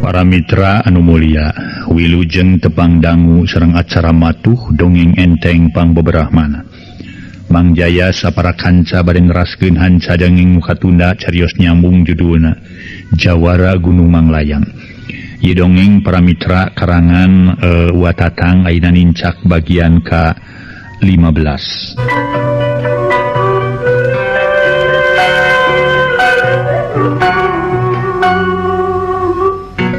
Para mitra anu mulia, wilujeng tepang dangu sareng acara matuh dongeng enteng pangbeberahmana. Mang Jaya sapara kanca bade neraskeun hanca dongeng nu katunda carios nyambung judulna Jawara Gunung Manglayang. Ieu dongeng para mitra karangan Wa Tatang ayeuna nincak bagian ka 15.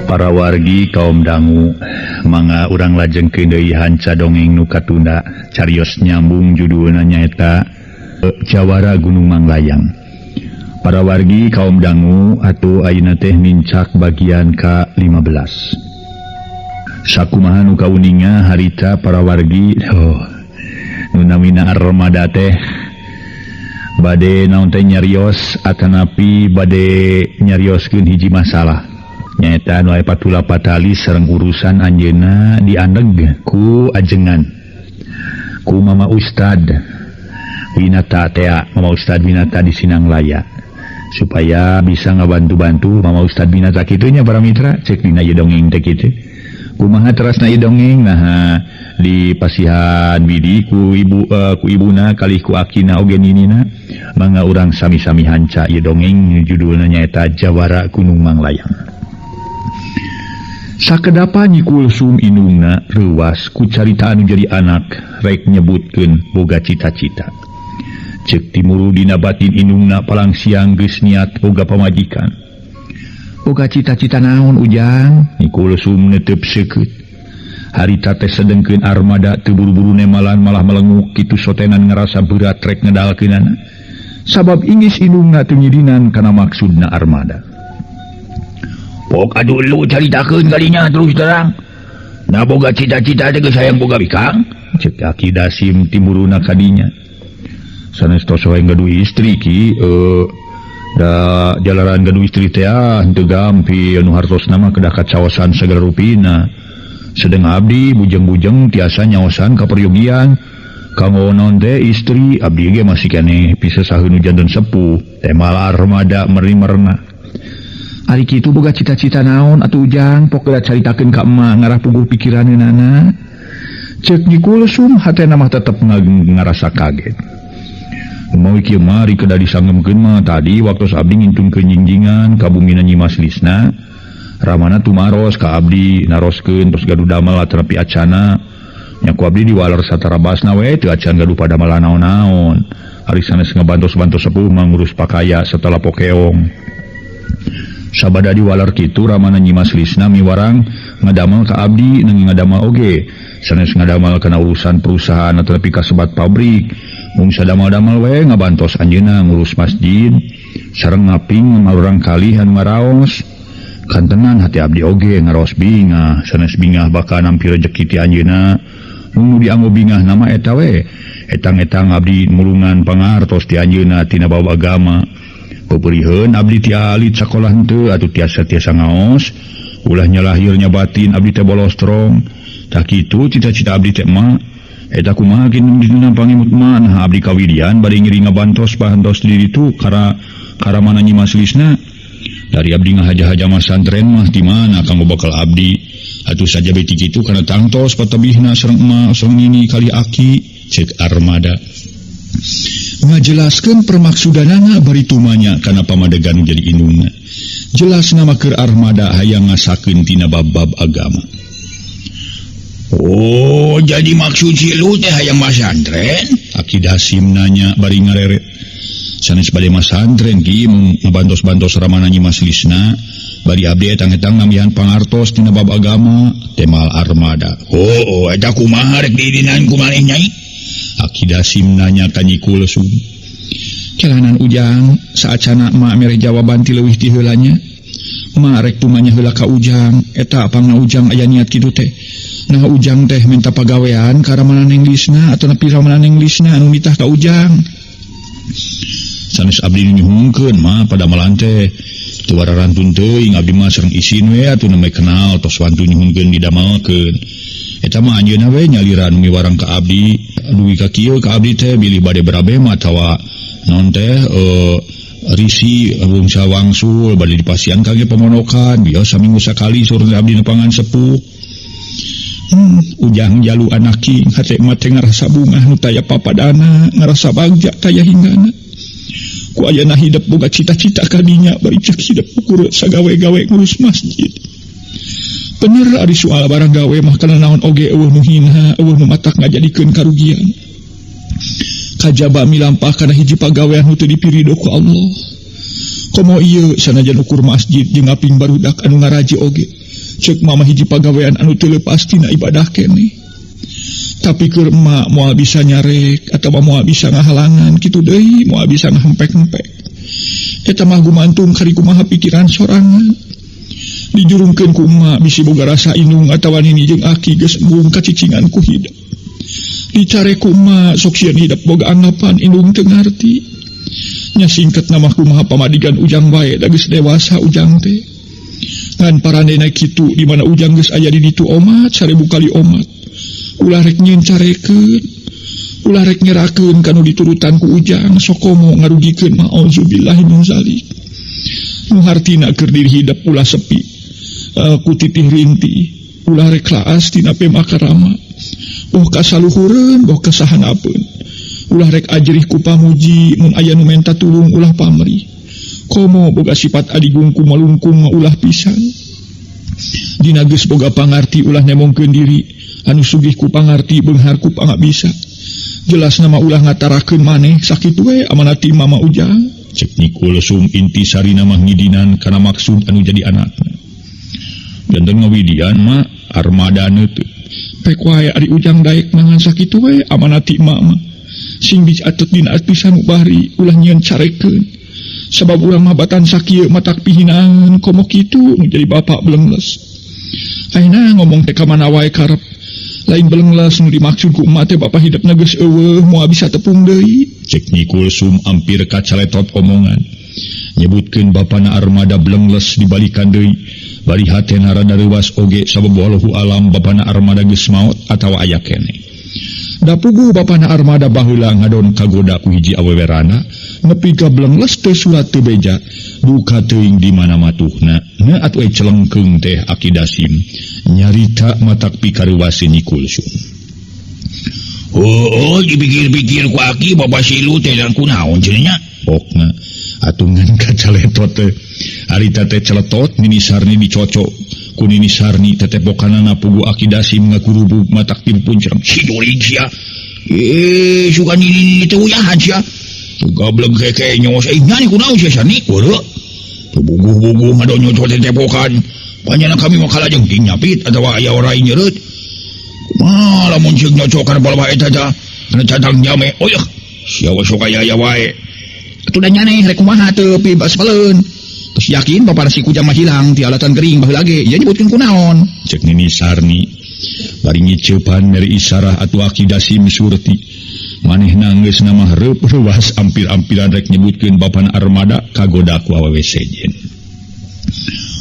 Para wargi kaum dangu mangga urang lajengkeun deui hanca dongeng nu katunda carios nyambung judulna nyaeta Jawara Gunung Manglayang. Para wargi kaum dangu atuh ayeuna teh nincak bagian ka 15. Sakumaha nu kauninga harita para wargi nu namina armada teh bade naon teh nyarios atanapi bade nyarioskeun hiji masalah. Nyaeta nu aya patula patali sareng urusan anjeunna diandeg ku ajengan ku Mama Ustad Winata tea, Mama Ustad Winata di Sinanglaya supaya bisa ngabantu-bantu Mama Ustad Winata kitu nya para mitra cek dina ieu dongeng teh kitu kumaha terasna ieu dongeng nah di pasihan widi ku ibu ku ibuna kalih ku akina oge ninina mangga urang sami-sami hanca ieu dongeng judulna nyaeta Jawara Gunung Manglayang. Sakedapa Nyi Kulsum indungna reuwas ku carita anu jadi anak rek nyebutkeun boga cita-cita. Ceuk timuru dina batin indungna palang siang geus niat boga pamajikan. Boga cita-cita naon Ujang? Nyi Kulsum netep seukeut. Harita teh sedengkeun armada teu buru-buru nemalan malah melenguk kitu sotenan ngarasa berat rek ngedalkeunana. Sabab ingis indungna teu nyidinan kana maksudna armada. Pok aduh lu caritakeun kalinya terus terang. Nah boga cita-cita teh geus hayang boga bikang. Cek Aki Dasim timuruna kadinya. Sanes tos hayang gaduh istri ki da jalaran gaduh istri teh henteu gampil nu hartosna mah kedah kacaosan sagala rupina. Sedeng abdi bujeng-bujeng tiasa nyaosan ka peryogian. Kanggo naon teh istri abdi ge masih keneh pisesaheun nu janten sepuh. Teh malah armada meri-merna. Ari kitu boga cita-cita naon atuh Ujang pok geura caritakeun ka emak ngarah puguh pikiraneunana. Ceuk Nyi Kulsum hatena mah tetep ngarasa kaget. Mawi kieu mah ari kedah disangemkeun mah tadi waktu abdi ngintunkeun jingjingan ka bumina Nyi Mas Lisna. Ramana tumaros ka abdi naroskeun terus gaduh damel atanapi acana. Nya ku abdi diwaler satarabasna we teu acan gaduh padamel naon-naon. Ari sanes ngabantos-bantos sepuh mah ngurus pakaya setelah pokeong. Sabada diwaler kitu ramana Nyi Mas Lisna miwarang ngadamel ka abdi nang ngadamel oge sanes ngadamel kana urusan perusahaan atanapi kasebat pabrik mung sadamel-damel we ngabantos anjeunna ngurus masjid sareng ngaping malurang kalih anu ngaraos kantenan hati abdi oge ngaraos bingah sanes bingah bakal nampi rejeki ti anjeunna mung nu dianggo bingah nama eta we etang-etang abdi mulungan pangartos ti anjeunna tina bab agama. Peperiheun abdi ti alit sakolah henteu atuh tiasa-tiasa ngaos ulah nyalahirnya batin abdi teh bolostrong tah kitu cita-cita abdi teh mah eta kumaha kitu dina pangimut mah nah abdi kawidian bari ngiring ngabantos bahantos di ditu karamana Nyi Mas Lisna dari abdi ngahaja-haja masantren mah di mana kanggo bakal abdi atuh saja beti kitu kana tangtos patebihna sareng emak sareng nini kali aki cek armada. Ngajelaskeun permaksudanana bari tumanya kana pamadegan jadi indungna. Jelas nama keur armada hayang ngasakeun tina bab-bab agama. Oh, jadi maksud si lu teh hayang masantren? Aki Dasim nanya bari ngareret. Sanes bade masantren ki mung ngabantos-bantos ramana Nyi Mas Lisna bari abdi etang-etang namihan pangartos tina bab agama temal armada. Oh, eta kumaha rek diidinan ku maneh nyai? Aki Dasim nanya ka Nyi Kulsum. Calanan Ujang saacana emak mere jawaban ti leuwih ti heula nya. Emak rek tumanya heula ka Ujang, eta pangna Ujang aya niat kitu teh. Nah Ujang teh minta pagawean ka ramana Neng Lisna atau nepi ramana Neng Lisna anu nitah ka Ujang. Sanes abdi nyuhunkeun mah pada malante. Teu wararantun teuing abdi mah sareng isin we atuh nembe kenal tos wantu nyuhunkeun didamelkeun. Eta mah anjeunna we nyaliran miwarang ka abdi dugi ka kieu ka abdi teh bilih bade berabe mah atawa naon teh Risi bungsa wangsul bade dipasihan kangge pemonokan biasa minggu sakali surna abdi nepangan sepuh. Ujang jalu anaki hate mate ngarasa bungah nu taya papadana ngarasa bagja taya hinggana. Ku ayana hidep boga cita-cita kadinya bari cek hidep ukur sagawe-gawe ngurus masjid. Bener ari soal barang gawe mah kana naon oge eueuh nu hina eueuh nu matak ngajadikeun karugian. Kajaba milampah kana hiji pagawean nu teu dipirido ku Allah. Komo ieu sanajan ukur masjid jeung ngaping barudak anu ngaraji oge. Cek mama hiji pagawean anu teu leupas tina ibadah keneh. Tapi keur emak moal bisa nyarek atawa moal bisa ngahalangan kitu deui moal bisa ngahempek-hempek. Eta mah gumantung kari kumaha pikiran sorangan. Dijurungkeun ku emak bisi boga rasa indung atawa nini jeung aki geus embung kacicingan ku hidep. Dicare ku emak sok sieun hidep boga anggapan indung teu ngarti. Nya singket mah kumaha pamadigan ujang wae da geus dewasa ujang teh. Ngan parandena kitu di mana ujang geus aya di ditu omat 1000 kali omat. Ulah rek nyieun carekeun, ulah rek nyerakeun kanu diturutan ku ujang sokomo ngarugikeun mah auzubillahi min zalik. Nu hartina keur diri hidep ulah sepi, ku titih rintih, ulah rek laas tina pemakarama. Boh kasaluhureun, boh kasahanapeun. Ulah rek ajrih ku pamuji mun aya nu menta tulung ulah pamrih. Komo boga sifat adigung ku malungkung mah ulah pisan. Dina geus boga pangarti ulah nemongkeun diri, anu sugih ku pangarti beunghar ku pangabisa. Jelas nama ulah ngatarakeun maneh sakitu we amanati mama ujang. Cek Nyi Kulsum inti sarina mah ngidinan kana maksud anu jadi anakna. Janten ngawidian mah armadana teu. Pek wae ari ujang daek mangan sakitu we amanati mama. Sing dicatet dina ati sanubari ulah nyieun carekeun. Sabab urang mah batan sakieu matak pihinaan komo kitu nu jadi bapak belengles. Ayeuna ngomong teh ka mana wae karep. Lain belengles nu dimaksud ku emak teh bapak hidepna geus eueuh moal bisa tepung deui. Cek Nyi Kulsum ampir kacaletot omongan. Nyebutkeun bapana armada belengles dibalikan deui. Bari hatena rada reuwas oge sabab wallahu alam bapana armada geus maot atawa aya keneh. Da puguh bapana armada baheula ngadon kagoda ku hiji awewerana nepi ka belengles teu surat teu beja duka teuing di mana matuhna. Na atuh celengkeung teh Aki Dasim nyarita matak pikareuwaseun Nyi Kulsum. Oh, dipikir-pikir ku aki bapa silu teh dan kunaon cenah nya? Pokna atungan kacaletot teh harita teh celetot Nini Sarni dicocok ku Nini Sarni tetepokanana puguh Aki Dasim ngakurubug matak timpuncreng si jurig sia. Suka nini teh uyahan sia. Suka bleng keke nyos nyani kunaon sia Sarni? Weureuh. Buguh-buguh ngadon nyocok tetepokan. Panjana kami mah kalajeng ting nyapit atawa aya orai nyeureut. Kumaha lamun ceuk nyocokan palebah eta tah? Kana cadang jame. Oyeuh. Sia we sok aya-aya wae. Atuh da nyaneh rek kumaha teu bebas baleun. Terus yakin bapa si kujang mah hilang ti alatan gering baheula ge. Ieu nyebutkeun kunaon? Cek Nini Sarni. Bari ngiceupan mere isarah atuh Aki Dasim surti. Manehna geus namah reup reuwas ampir-ampiran rek nyebutkeun bapana armada kagoda ku awewe sejen.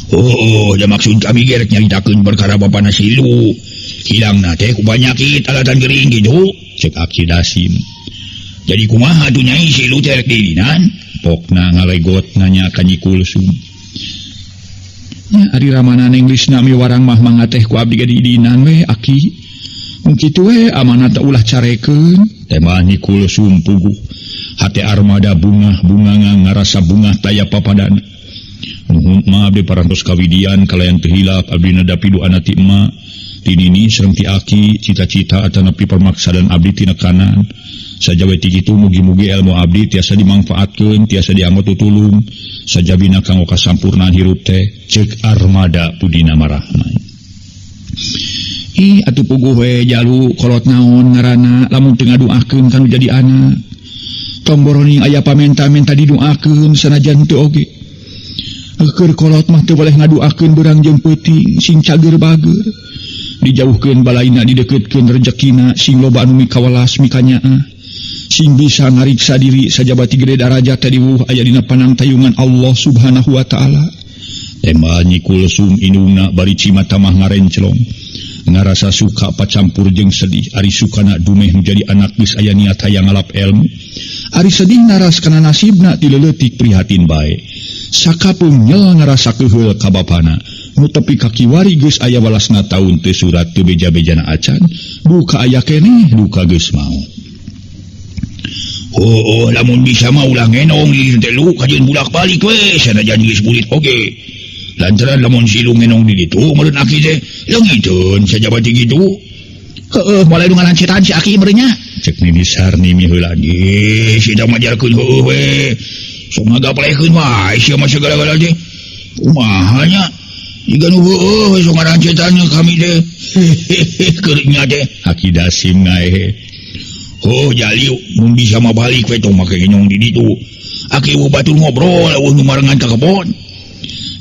Oh, da maksud kami ge rek nyaritakeun perkara bapana silu. Hilangna teh ku banyakit alatan gering gitu. Cek Aki Dasim. Jadi kumaha atuh nyai silu teh rek didinan? Pokna ngalegot nanya ka Nyi Kulsum. Nya ari ramana Neng Lisna miwarang mah mangateh ku abdi ge didinan we aki. Mun kitu we amanat ulah carekeun. Tema Nyi Kulsum puguh. Hate armada bungah-bunga ngarasa bungah taya papadana. Nuhun ma abdi parantos kawidian kalayan teu hilap abdi nadapi doana ti emak. Ti nini sareng ti aki cita-cita atanapi permaksadan abdi tina kanan. Sajawe ti kitu mugi-mugi ilmu abdi tiasa dimangfaatkeun, tiasa dianggo tutulung sajabina kanggo kasampurnaan hirup teh ceuk armada budina marahmai. Ih atuh puguh we jalu kolot naon ngaranna lamun teu ngaduakeun kanu jadi anak. Tong boroning aya pamenta-menta diduakeun sanajan teu oge. Keur kolot mah teu boleh ngaduakeun beurang jeung peuting sing cager bager. Dijauhkeun balaina dideukeutkeun rejekina sing loba anu mikawelas mikanyaah. Sing bisa ngariksa diri sajabati gede darajat teh diwuh aya dina panangtayungan Allah Subhanahu wa taala. Tema Nyi Kulsum indungna bari cimata mah ngarenclong. Ngarasa suka pacampur jeung sedih ari sukana dumeh nu jadi anak geus aya niat hayang ngalap ilmu. Ari sedih naras kana nasibna ti leutik prihatin bae. Sakapeung nyel ngarasa keheul ka bapana. Nu tepi ka kiwari geus aya walasna taun teu surat teu beja-bejana acan, duka aya keneh duka geus maot. Oh, lamun bisa mah ulah ngenong di ditu teh lu kajeun bulak-balik we sanajan geus bulit oge. Lantaran lamun si lu ngenong di ditu meureun aki teh leungiteun sajabati kitu. Heueuh moal nu ngalancetan si aki meureun nya. Cek Nini Sarni miheulan. Ih, si eta majarkeun heueuh we. Sok ngagaplehkeun wae sia mah sagala-gala teh. Kumaha nya? Jiga nu heueuh we sok ngalancetan kami teh. Hehehe keur nya teh. Aki Dasim ngaehe. Oh jali mun bisa mah balik we tong make ngenyong di ditu. Aki eueuh batur ngobrol eueuh nu marengan ka kebon.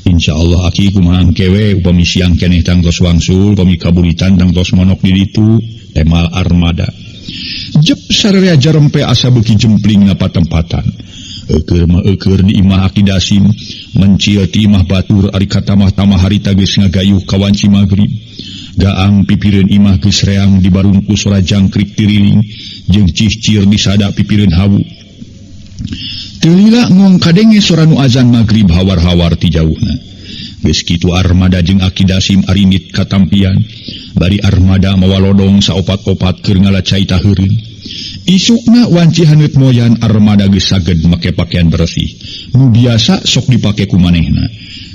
Insyaallah aki kumaha engke we upami siang keneh tangtos wangsul upami kaburitan tangtos monok di ditu temal armada. Jep sararea jarempe asa beuki jempling na patempatan. Eueur mah eueur di imah Aki Dasim mencil ti imah batur ari katamah-tamah harita geus ngagayuh ka wanci magrib. Gaang pipireun imah geus reang dibarungku sora jangkrik tiriling jeung cihcir disada pipireun hawu. Teu lila ngong kadenge sora nu azan magrib hawar-hawar ti jauhna. Geus kitu armada jeung Aki Dasim arindit katampian. Bari armada mawa lodong saopat-opat keur ngala cai taheureun. Isukna wanci haneut moyan armada geus saged make pakaian bersih. Nu biasa sok dipake ku manehna.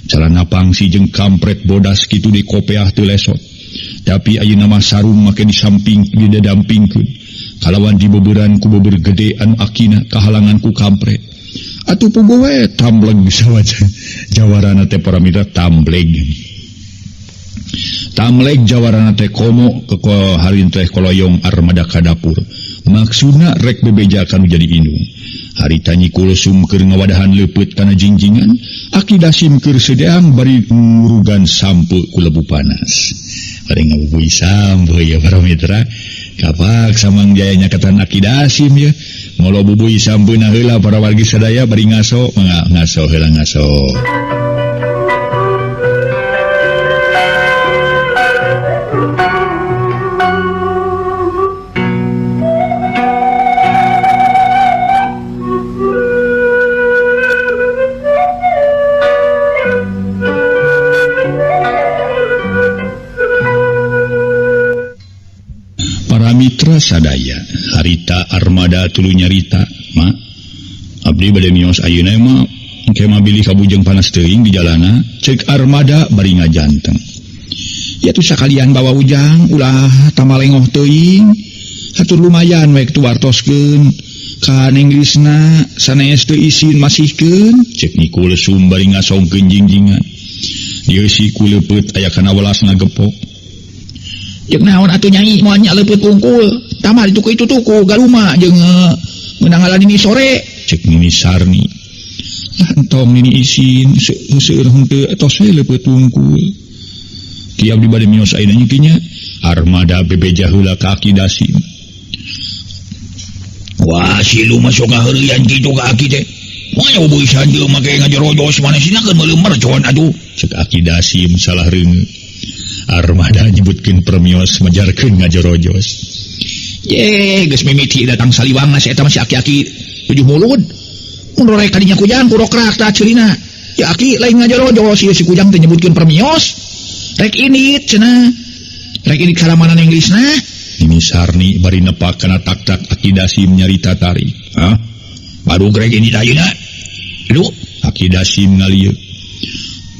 Calana pangsi jeung kampret bodas kitu di kopeah teu lesot. Tapi ayeuna mah sarung make di samping didampingkeun. Kalawan dibeberan ku beber gede anu akina kahalangan ku kampret. Atuh puguh we tambleg sawaja. Jawarana teh para mitra tambleg. Tamleg jawarana teh komo ke harin teh koloyong armada ka dapur. Maksudna rek bebeja kanu jadi indung. Harita Nyi Kulsum keur ngawadahan leupeut kana jingjingan, Aki Dasim keur sedeang bari ngurugan sampe ku lebu panas. Bari ngabubui sampe ya para mitra. Kapak samang jaya nyakatan Aki Dasim ya. Ngolo bubui sampeuna heula para wargi sadaya bari ngaso, mangga ngaso heula ngaso. Mitra sadaya harita armada tuluy nyarita ma abdi bade mios ayeuna mah engke mah bilih kabujeng panas teuing di jalana ceuk armada bari ngajanteng. Ya tuh sakalian bawa ujang ulah tamalengoh teuing hatur lumayan we kitu wartoskeun ka Neng Lisna sanes teu isin masihkeun cek Nyi Kulsum bari ngasongkeun jingjingan. Dieusi ku leupeut aya kana welas ngagepok. Jeung naon atuh nyai moal nya leupeut unggul tamah dituku itu tuku galuma jeung meunang ngalan ini sore cek Nini Sarni. Lah entong nini isin seueur henteu tos we leupeut unggul. Tiap di bade mios ayeuna nya kinya armada bebeja heula ka Aki Dasim. Wah si lu mah sok ngaheureuyan kitu ka aki teh. Moal buisan jeung make ngajerojos manesina keun meuleuh mercon atuh cek Aki Dasim salah reungeut. Armada nyebutkeun permios majarkeun ngajerojos. Ye geus mimiti datang saliwang si eta mah si aki-aki tujuh mulud. Mun rorek kadinya kujang kurokrak tah ceurina. Ya aki lain ngajerojos ieu si kujang teh nyebutkeun permios. Rek indit cenah. Rek indit kalamana Neng Lisna. Nini Sarni bari nepak kana tak-tak Aki Dasim nyarita tari. Hah? Baru rek indit ayeuna. Lu Aki Dasim ngalieu.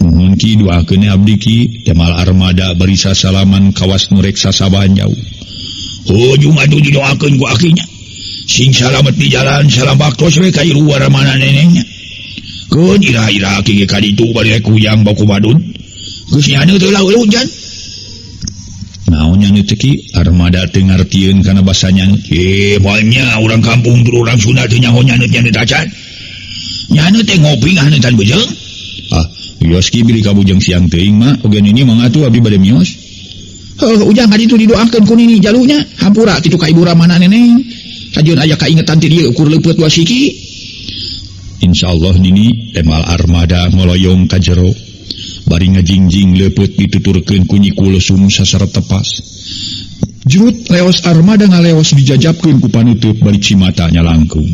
Nuhun ki doakeun abdi ki temal armada bari sasalaman kawas nu rek sasabahan jauh. Hujung atuh didoakeun ku akinya. Sing salamet di jalan salam baktos we ka ieu waramana nenengnya. Keun ira-ira aki ge ka ditu bari rek kujang baku badun. Geus nyaneu teu lah hujan. Naon nyaneu teh ki armada teu ngartieun kana basa nyaneu. Moal nya urang kampung tur urang Sunda teu nyaho nyaneu-nyaneu acan. Nyaneu teh ngopi ngahaneutan beujeung. Ah, wios ki bilih kabujeng siang teuing mah oge nini mangga atuh abdi bade mios. Heuh ujang ka ditu didoakeun ku nini jalunya hampura kitu ka ibu ramana neneng. Kajeun aya kaingetan ti dieu ukur leupeut dua siki. Insyaallah nini temal armada ngoloyong ka jero. Bari ngajingjing leupeut dituturkeun ku Nyi Kulsum sasara tepas. Jrut leos armada ngaleos dijajabkeun ku panutup bari cimata nyalangkung.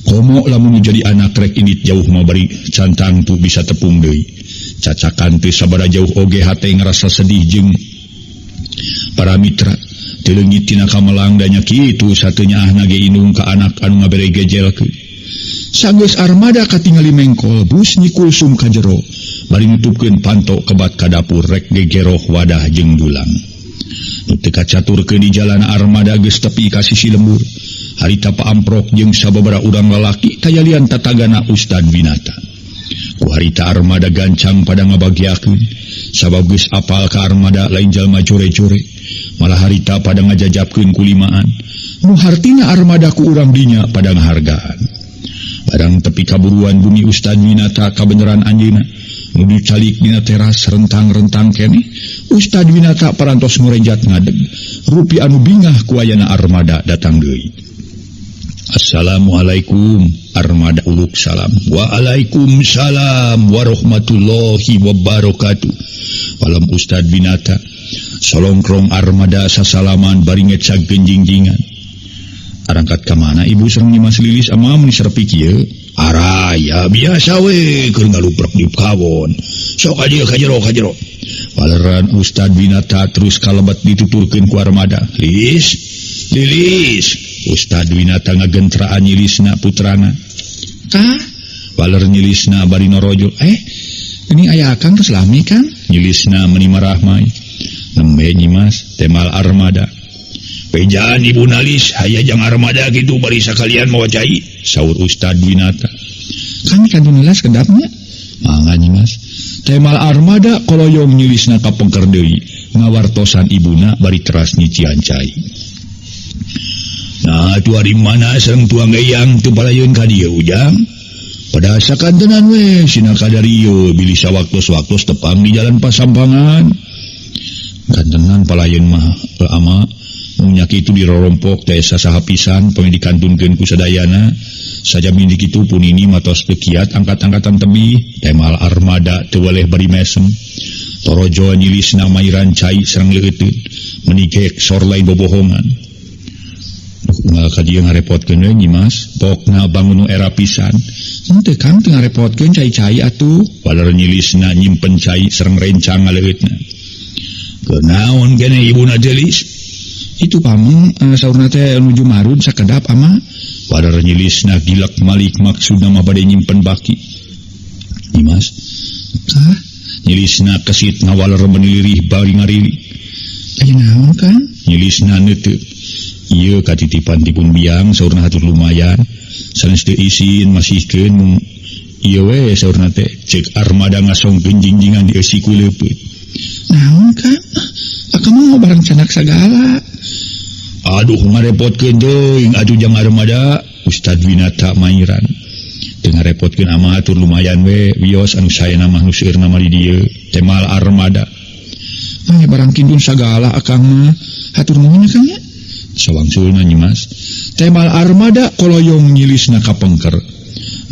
Komo lamun jadi anak rek indit jauh mah bari cantang tu bisa tepung deui. Cacakan teu sabaraha jauh oge hate ngarasa sedih jeung para mitra. Teu leungit tina kamelang da nya kitu sateunya ahna ge indung ka anak anu ngabere gejelkeun. Sanggeus armada katingali mengkol bus Nyi Kulsum ka jero bari nutupkeun panto kebat ka dapur rek gegeroh wadah jeung dulang. Nu teu kacaturkeun di jalan armada geus tepi ka sisi lembur. Harita paamprok jeung sababaraha urang lalaki tayalian tatagana Ustad Winata. Ku harita armada gancang pada ngabagiakeun sabab geus apal ka armada lain jalma jore-jore. Malah harita pada ngajajapkeun kulimaan. Nu hartina armada ku urang dinya pada ngahargaan. Barang tepi kaburuan bumi Ustad Winata kabeneran anjeunna. Nu dicalik dina teras rentang-rentang keneh. Ustad Winata parantos ngorejat ngadeg. Rupi anu bingah ku ayana armada datang deui. Assalamualaikum armada uluk salam. Waalaikumsalam warahmatullahi wabarakatuh. Walam Ustad Winata solongkrong armada sasalaman bari ngecag genjingjingan. Arangkat ka mana ibu sareng Nyimas Lilis ama mun serpi kieu? Araya biasa we keur ngaluprak di kawon. Sok ka dieu ka jero ka jero. Waleran Ustad Winata terus kalebet dituturkeun ku armada. Lis, Lilis. Ustad Winata ngagentraan nyilisna putrana. Kah? Waler nyilisna bari norojol. Ini aya akang terus lami kan? Nyilisna meni marahmai. Nembe Nyimas temal armada. Bejaan ibu nalis haya jang armada kitu bari sakalian mawa cai. Saur Ustad Winata. Kami kantun nilas kedapnya. Mangga Nyimas. Temal armada koloyong nyilisna kapengker deui. Ngawartosan ibuna bari teras nyician cai. Nah, tu hari mana sareng tuang eyang teu palayeun ka dieu ujang? Pada sakantenan we sina kadarieu bilih sawaktos-waktos tepang di jalan pasampangan. Kantenan palayeun mah ama nya kitu dirorompok teh sasaha pisan pami dikantunkeun ku sadayana. Sajami di kitu pun ini matos teu kiat angkat-angkatan tebih temal armada teu weleh bari mesem. Torojo nyilisna mairan cai sareng leuteut menigek sor lain bobohongan. Unggal ka dieu ngarepotkeun we Nyimas, pokna bangun nu era pisan. Henteu Kang teu ngarepotkeun cai-cai atuh. Waler nyilisna nyimpen cai sareng rencang ngaleutna. Kunaon keneh ibuna teh Lis? Itu pameng saurna teh nuju marud sakedap ama. Waler nyilisna gilek malik maksudna mah bade nyimpen baki. Nyimas, kah? Nyilisna kesit ngawaler menilirih bari ngarili. Aya naon Kang? Nyilisna neuteut. Ieu katitipan tipun biang saurna hatur lumayan. Sanes teu isin masihkeun mung ieu we saurna teh ceuk armada ngasongkeun jingjingan dieusi ku leupeut. Naon Kang? Akang mah barang canak sagala. Aduh ngarepotkeun teuing atuh jang armada. Ustad Winata mairan. Teu ngarepotkeun ama hatur lumayan we wios anu saena mah nu seueurna mah di dieu temal armada. Mah barang kintun sagala akang mah hatur nuhun Kang nya. Sawangsulna Nyimas. Temal armada koloyong nyilisna kapengker.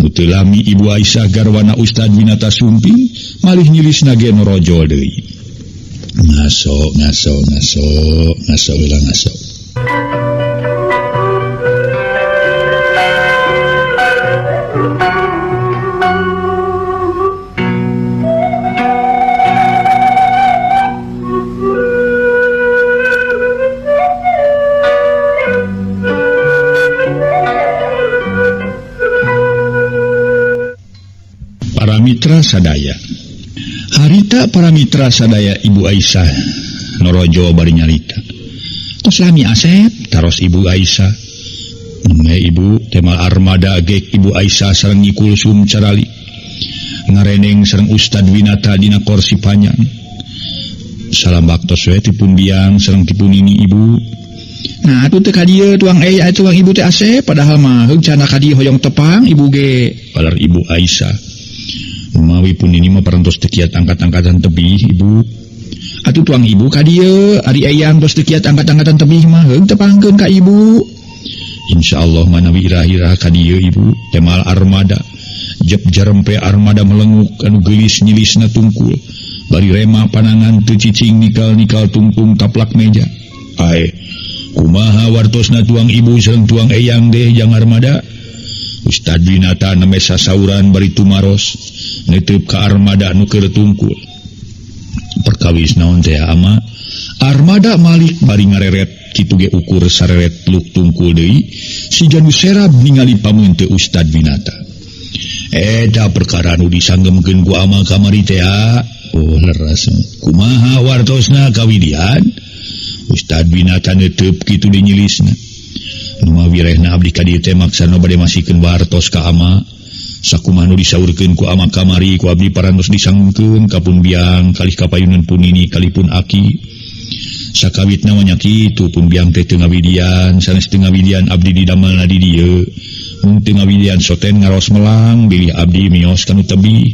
Nu teu lami Ibu Aisyah garwana Ustad Winata sumping malih nyilisna ge norojol deui. Ngaso ngaso ngaso ngaso heula ngaso. Para mitra sadaya. Harita para mitra sadaya Ibu Aisyah norojo bari nyarita. Tos lami Asep taros Ibu Aisyah. Nembe ibu temal armada gek Ibu Aisyah sareng Nyi Kulsum carali. Ngareneng sareng Ustad Winata dina korsi panjang. Salam baktos we tipun biang sareng tipun ini ibu. Nah atuh teu ka dieu tuang tuang ibu teh Asep padahal mah heung cana ka dieu hoyong tepang ibu ge. Palar Ibu Aisyah. Mawi pun ini mah parantos teu kiat angkat-angkatan tebih ibu. Atuh tuang ibu ka dieu ari eyang tos teu kiat angkat-angkatan tebih mah heung tepangkeun ka ibu. Insyaallah manawi irah-irah ka dieu ibu temal armada. Jep jarempe armada melenguk anu geulis nyilisna tungkul. Bari rema panangan teu cicing nikal-nikal tungtung taplak meja. Ae kumaha wartosna tuang ibu sareng tuang eyang deh jang armada. Ustad Winata nembe sasauran bari tumaros neuteub ka armada nu keur tungkul. Perkawis naon teh ama? Armada malik bari ngareret kitu ge ukur sareret luk tungkul deui si Janu Serab ningali pameunte Ustad Winata. Eta perkara nu disanggemkeun ku ama kamari teh. Oh leres. Kumaha wartosna kawidian? Ustad Winata neuteub kitu dinyilisna. Nu wirehna abdi ka dieu teh maksana bade masikeun wartos ka ama. Sakumaha nu disaurkeun ku ama kamari ku abdi parantos disanggemkeun ka pun biang kalih kapayunan pun nini kalih pun aki. Sakawitna mah nya kitu pun biang teh teu ngawidian, sanes teu ngawidian abdi didamelna di dieu. Mun teu ngawidian soten ngaros melang bilih abdi mios ka nu tebih.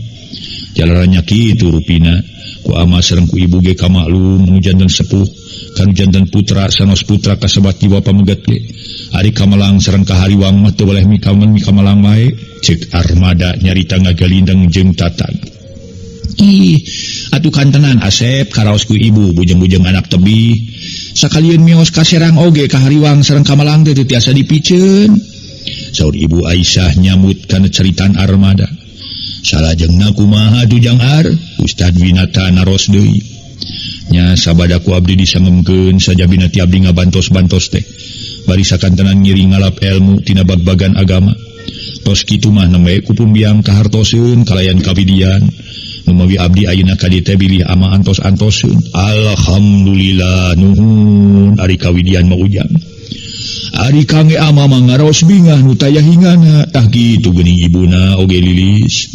Jalarannya kitu rupina ku ama sareng ku ibu ge kamaklum nu janten sepuh kanu janten putra sanos putra kasebat jiwa pamegat ge. Ari kamalang sareng ka hariwang mah teu boleh mikamen mikamalang wae ceuk armada nyarita ngagalindeng jeung tatag. Ih, atuh kantenan Asep karaos ku ibu bujeng-bujeng anak tebih. Sakalieun mios ka Serang oge ka hariwang sareng kamalang teh teu tiasa dipiceun. Saur Ibu Aisyah nyamut kana caritaan armada. Salajengna kumaha atuh Jang Ar? Ustad Winata naros deui. Nya sabada ku abdi disangemkeun sajabina ti abdi ngabantos-bantos teh. Bari sakantenan ngiring ngalap ilmu tina bag-bagan agama. Tos kitu mah nembe ku pun biang kahartoseun kalayan kawidian. Numawi abdi ayeuna ka dieu teh bilih ama antos-antoseun. Alhamdulillah nuhun ari kawidian mah ujang. Ari kange ama mah ngaraos bingah nu taya hingana tah kitu geuning ibuna oge lilis.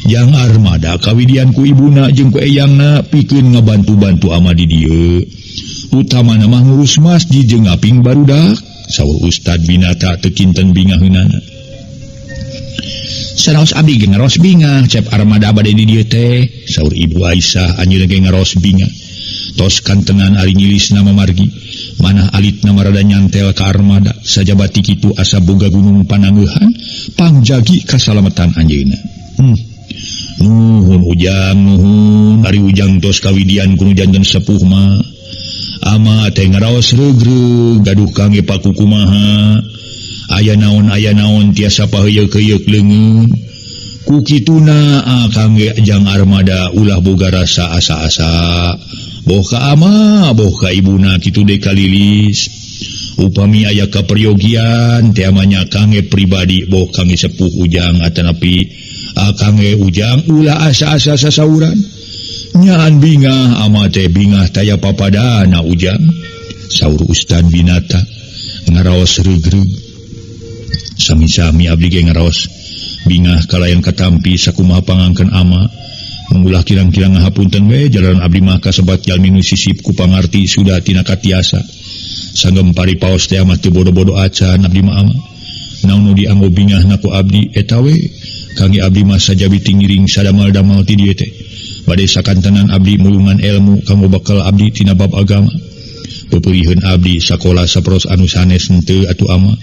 Jang armada kawidian ku ibuna jeung ku eyangna pikeun ngabantu-bantu ama di dieu. Utamana mah ngurus masjid jeung ngaping barudak. Saur Ustad Winata teu kinten bingaheunana. Sanaos abdi ge ngaros bingah cep armada bade di dieu teh. Saur Ibu Aisyah anjeunna ge ngaros bingah. Tos kantenan ari nyilisna mamargi. Manah alitna marada nyantel ka armada sajabati kitu asa boga gunung panangeuhan pangjagi kasalametan anjeunna. Nuhun ujang nuhun ari ujang tos kawidian kuno janten sepuh mah. Ama teh ngaraos reugreug gaduh kangge paku kumaha. Aya naon tiasa paheuyeuk-heuyeuk leungeun. Ku kituna kangge jang armada ulah boga rasa asa-asa. Boh ka ama boh ka ibuna kitu deui kalilis. Upami aya kaperyogian teh amanya kangge pribadi boh kangge sepuh ujang atanapi kangge ujang ulah asa-asa sasauran. Nyaan bingah ama teh bingah taya papadana ujang. Saur Ustad Winata ngaraos reugreug. Sami-sami abdi ge ngaraos bingah kalayan katampi sakumaha pangangkeun ama. Mengulah kirang-kirang ngahapunten we jalaran abdi mah kasebat jalmi nu sisip ku pangarti sudah tina katiasa. Sanggem paripaos teh mah teu bodo-bodo acan abdi mah ama. Naon nu dianggo bingahna ku abdi eta we kangge abdi mah sajabi tingiring sadamal-damal ti dieu teh. Bade sakantenan abdi mulungan ilmu kanggo bekal abdi tina bab agama. Peperiheun abdi sakola saperos anu sanes henteu atuh ama.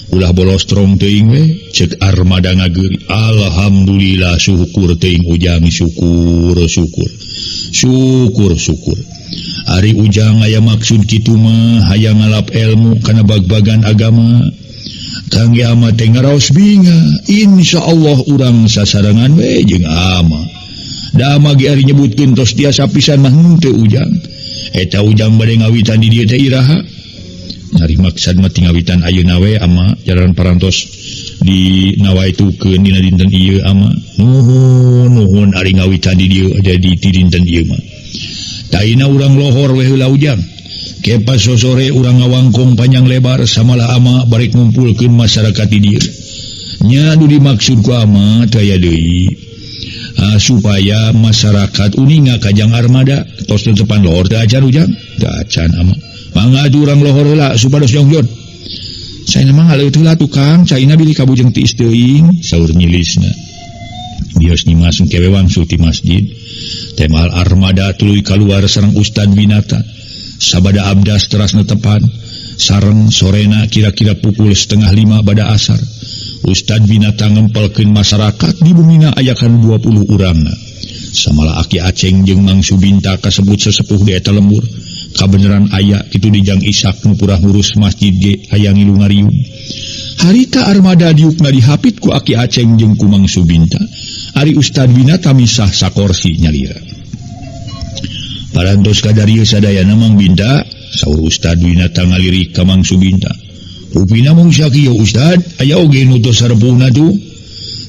Ulah bolos trong teuing we ceuk armada ngageuri. Alhamdulillah syukur teuing ujang syukur syukur. Syukur syukur. Ari ujang aya maksud kitu mah hayang ngalap ilmu kana bag-bagan agama. Kangge ama teh ngaraos bingah. Insyaallah urang sasarengan we jeung ama. Da ama ge ari nyebutkeun tos tiasa pisan mah henteu ujang. Eta ujang bade ngawitan di dieu teh iraha. Ari maksad mah tingawitan ayeuna we ama jalan parantos di nawaitukeun dina dinten ieu ama. Nuhun nuhun ari ngawitan di dieu jadi di dinten ieu mah. Taina urang lohor we heula ujang. Kepas sosore urang ngawangkong panjang lebar samalah ama barek ngumpulkeun masyarakat di dieu. Nya nu dimaksud ku ama teh aya deui. Supaya masyarakat uninga ka Jang Armada tos tetepan lohor teh acan ujang. Teu acan ama. Mangga atuh urang lohor heula supados jongjon. Saena mah ngaleut heula tukang caina bilih kabujeng tiis teuing saur nyilisna. Bios nyimas engke we wangsul ti masjid. Temal Armada tuluy kaluar sareng Ustad Winata. Sabada abdas teras netepan sareng sorena kira-kira pukul 4:30 bada asar. Ustad Winata ngempelkeun masyarakat di bumina ayakan 20 urangna. Samala Aki Aceng jeung Mang Subinta kasebut sesepuh di eta lembur. Kabeneran aya kitu di Jang Isak nu purah ngurus masjid ge aya ngilu ngariung. Harita armada diukna dihapit ku Aki Aceng jeung ku Mang Subinta. Ari Ustad Winata misah sakorsi nyalira. Parantos kadarieu sadayana Mang Binta, saur Ustad Winata ngalirik ka Mang Subinta. Upina mung sakieu Ustad, aya oge nu tos sarepuhna tuh.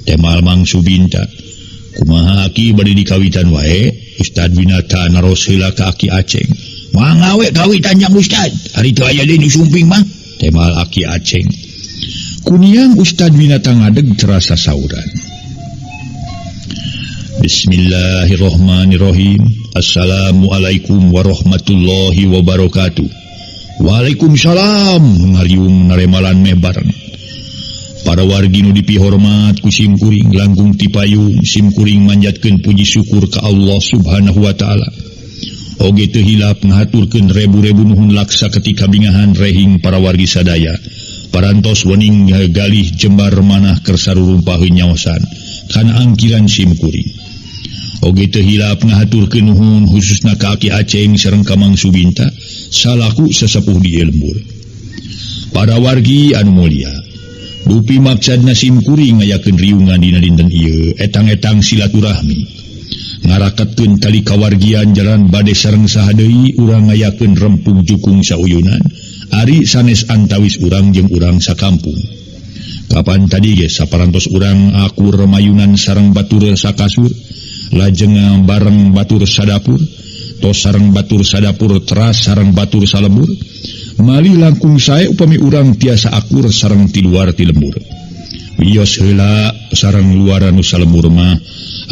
Temal Mang Subinta. Kumaha Aki bade dikawitan wae? Ustad Winata naros heula ka Aki Aceng. Mangga we kawitan jang Ustad, ari teu aya deui nu sumping mah. Temal Aki Aceng. Kuniang Ustad Winata ngadeg terasa sauran. Bismillahirrahmanirrahim. Assalamualaikum warahmatullahi wabarakatuh. Waalaikumsalam. Ngariung naremalan meh bareng. Para wargi nu dipihormat ku simkuring langkung tipayung simkuring manjatkeun puji syukur ka Allah Subhanahu wa taala. Oge teu hilap ngahaturkeun rebu-rebu nuhun laksa ketika bingahan rehing para wargi sadaya. Parantos wening galih jembar manah kersa rurumpaheun nyaosan kana angkiran simkuring. Oge teu hilap ngahaturkeun nuhun khususna ka Aki Aceng sareng ka Mang Subinta salaku sesepuh di lembur. Para wargi anu mulia, dupi maksadna simkuring ngayakeun riungan dina dinten ieu etang-etang silaturahmi. Ngaraketkeun tali kawargian jalan bade sareng saha deui urang ngayakeun rempug jukung sauyunan. Ari sanes antawis urang jeung urang sakampung. Kapan tadi ge saparantos urang akur mayunan sareng batur sakasur, lajeng bareng batur sadapur, tos sareng batur sadapur teras sareng batur salembur, malih langkung sae upami urang tiasa akur sareng ti luar ti lembur. Wios heula sareng luar anu salembur mah,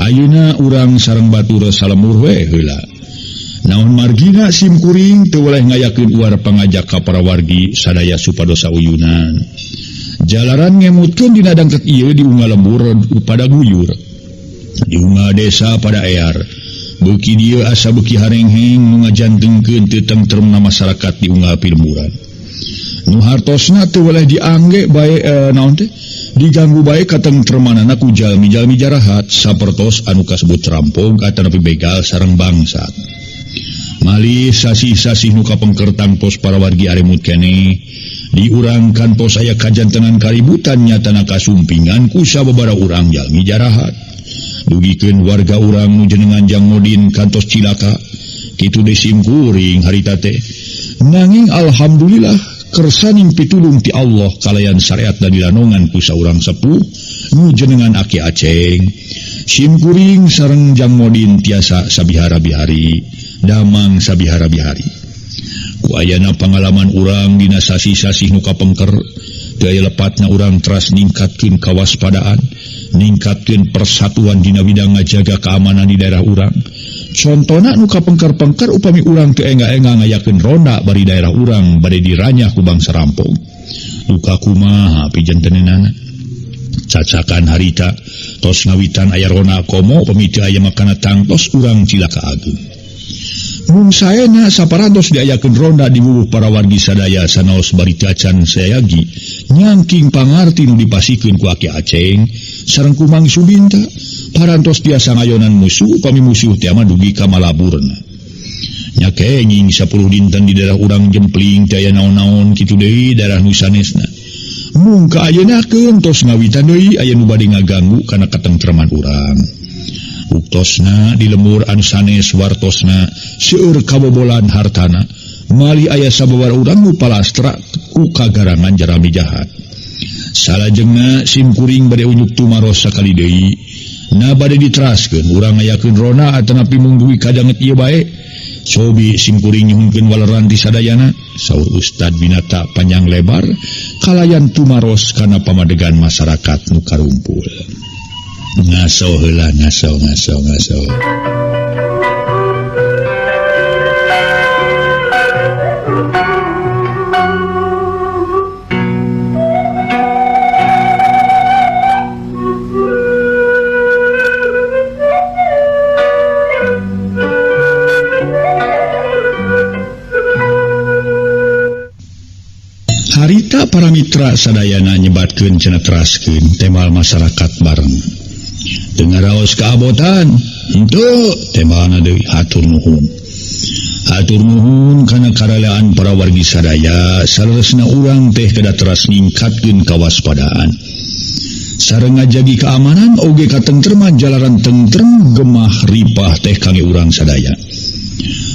ayeuna urang sareng batur salembur we heula. Naon margina simkuring teu weleh ngayakeun uar pangajak ka para wargi sadaya supados sauyunan. Jalaran ngemutkeun dina dangket ieu di unggal lembur pada guyur. Di unggal desa pada ear. Beuki dieu asa beuki harengheng nu ngajantengkeun teu tentremna masyarakat di unggal pilemburan. Nu hartosna teu weleh diangge bae naon teh diganggu bae katentremanana ku jalmi-jalmi jarahat sapertos anu kasebut rampog atanapi begal sareng bangsat. Malih sasih-sasih nu kapengker tangtos para wargi aremut keneh diurang kantos aya kajantenan kaributan nyatana kasumpingan ku sababaraha urang jalmi jarahat. Dugikeun warga urang nu jenengan Jang Modin kantos cilaka kitu deui simkuring harita teh. Nanging alhamdulillah kersaning pitulung ti Allah kalayan syariat dan dilanongan ku saurang sepuh nu jenengan Aki Aceng. Simkuring sareng Jang Modin tiasa sabihara-bihari damang sabihara-bihari. Ku ayana pangalaman urang dina sasih-sasih nu kapengker, teu aya lepatna urang teras ningkatkeun kawaspadaan, ningkatkeun persatuan dina bidang ngajaga keamanan di daerah urang. Contona nu kapengker-pengker upami urang teu enga-enga ngayakeun ronda bari daerah urang bade diranyah ku bangsa rampog. Duka kumaha pijantenenana? Cacakan harita tos ngawitan aya ronda komo upami teu aya makana tangtos urang cilaka ageung. Mung saena saparantos diayakeun ronda di wuwuh para wargi sadaya sanaos bari cacan sayagi nyangking pangarti nu dipasikeun ku Aki Aceng sareng ku Mang Subinta parantos tiasa ngayonan musuh upami musuh teh mah dugi ka malaburna. Nya kenging 10 dinten di daerah urang jempling teh aya naon-naon kitu deui daerah nu sanesna. Mung ka ayeuna tos ngawitan deui aya nu bade ngaganggu kana katentreman urang. Uktosna di lembur anu sanes wartosna seueur kabobolan hartana malih aya sababaraha urang nu palastra ku kagarangan jarami jahat. Salajengna simkuring bade unjuk tumaros sakali deui na bade diteraskeun urang ngayakeun rona atanapi mung dugi kadanget ieu bae. Cobi simkuring nyuhunkeun waleran ti sadayana saur Ustad Winata panjang lebar kalayan tumaros kana pamadegan masyarakat nu karumpul. Ngaso heula ngaso ngaso ngaso. Harita para mitra sadayana nyebatkeun cenah teraskeun temal masyarakat bareng. Teu ngaraos kaabotan, henteu temalna deui hatur nuhun. Hatur nuhun kana karalaan para wargi sadaya, saleresna urang teh kedah teras ningkatkeun kawaspadaan. Sareng ngajagi keamanan oge katentreman jalaran tentrem gemah ripah teh kangge urang sadaya.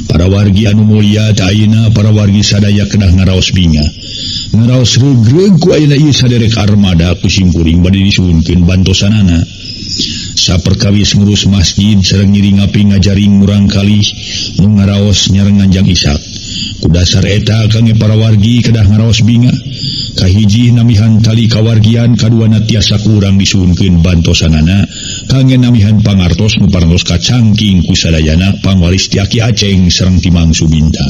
Para wargi anu mulia teh ayeuna para wargi sadaya kedah ngaraos bingah. Ngaraos regreg ku ayeuna ieu saderek armada ku simkuring bade disuhunkeun bantosanana. Saperkawis ngurus masjid sareng ngiring ngapi ngajaring murang kalih nu ngaraos nyarengan jang isak. Ku dasar eta kangge para wargi kedah ngaraos bingah. Kahiji namihan tali kawargian, kaduana tiasa ku urang disuhunkeun bantosanana kangge namihan pangartos nu parantos kacangking ku sadayana pangwaris ti Aki Aceng sareng ti Mang Subinta.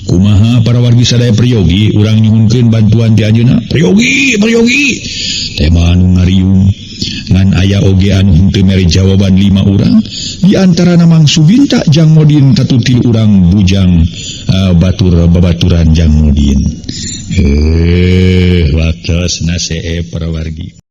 Kumaha para wargi sadaya priyogi urang nyuhunkeun bantuan ti anjeunna? Priyogi, priyogi. Tema anu ngariung ngan aya oge anu henteu mere jawaban 5 urang di antarana Mang Subinta jang Modin katut 3 urang bujang batur babaturan jang Modin. Waktosna see para wargi.